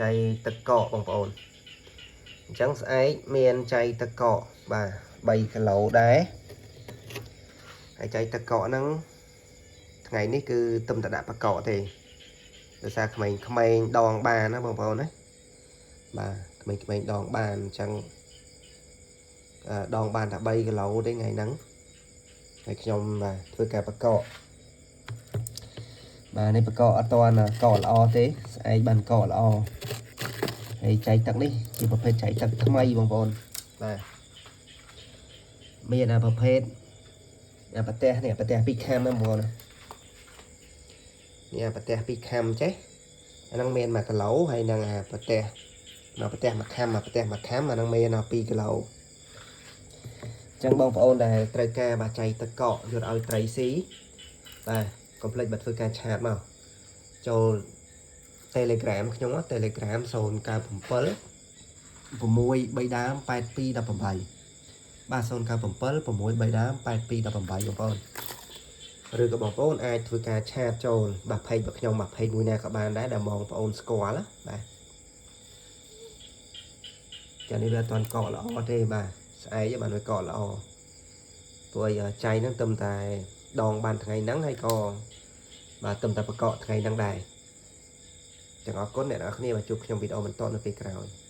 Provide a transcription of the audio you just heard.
ចៃទឹកកកបងប្អូនអញ្ចឹងស្អែកមានចៃទឹកកកបាទ3គីឡូដែរហើយចៃទឹកកកហ្នឹងថ្ងៃនេះគឺទំតដាក់បកកទេដោយសារក្មេងៗដងបានណាបងប្អូនណាបាទក្មេងៗដងបានអញ្ចឹងដងបានតែ3គីឡូទេថ្ងៃហ្នឹងហើយខ្ញុំបាទធ្វើការបកកបាទនេះបកកអត់ទាន់កកល្អទេស្អែកបានកកល្អហើយចៃទឹកនេះជាប្រភេទចៃទឹកថ្មីបងប្អូនបាទមានអាប្រភេទអាប្រទេសនេះប្រទេសពីរខាំហ្នឹងបងប្អូនណានេះអាប្រទេសពីរខាំចេះអាហ្នឹងមាន1គីឡូហើយនឹងអាប្រទេសមួយប្រទេសមួយខាំមួយប្រទេសមួយខាំអាហ្នឹងមាន2គីឡូអញ្ចឹងបងប្អូនដែលត្រូវការបាទចៃទឹកកកយកឲ្យត្រីស៊ីបាទកុំភ្លេចបាទធ្វើការ chat មកចូល Telegram ខ្ញុំ Telegram 097 6 3ដើម8218បាទ097 6 3ដើម8218បងប្អូនឬក៏បងប្អូនអាចធ្វើការ chat ចូលបាទ page របស់ខ្ញុំបាទ page មួយណាក៏បានដែរដែលបងប្អូនស្គាល់ណាបាទចានេះវាអត់ទាន់កកល្អទេបាទស្អែកបានវាកកល្អព្រោះអីចៃហ្នឹងទំតែដងបានថ្ងៃហ្នឹងហើយក៏បាទទំតែបកកថ្ងៃហ្នឹងដែរចឹងអរគុណអ្នកនរគ្នាបាទជួបខ្ញុំវីដេអូបន្តនៅពេលក្រោយ។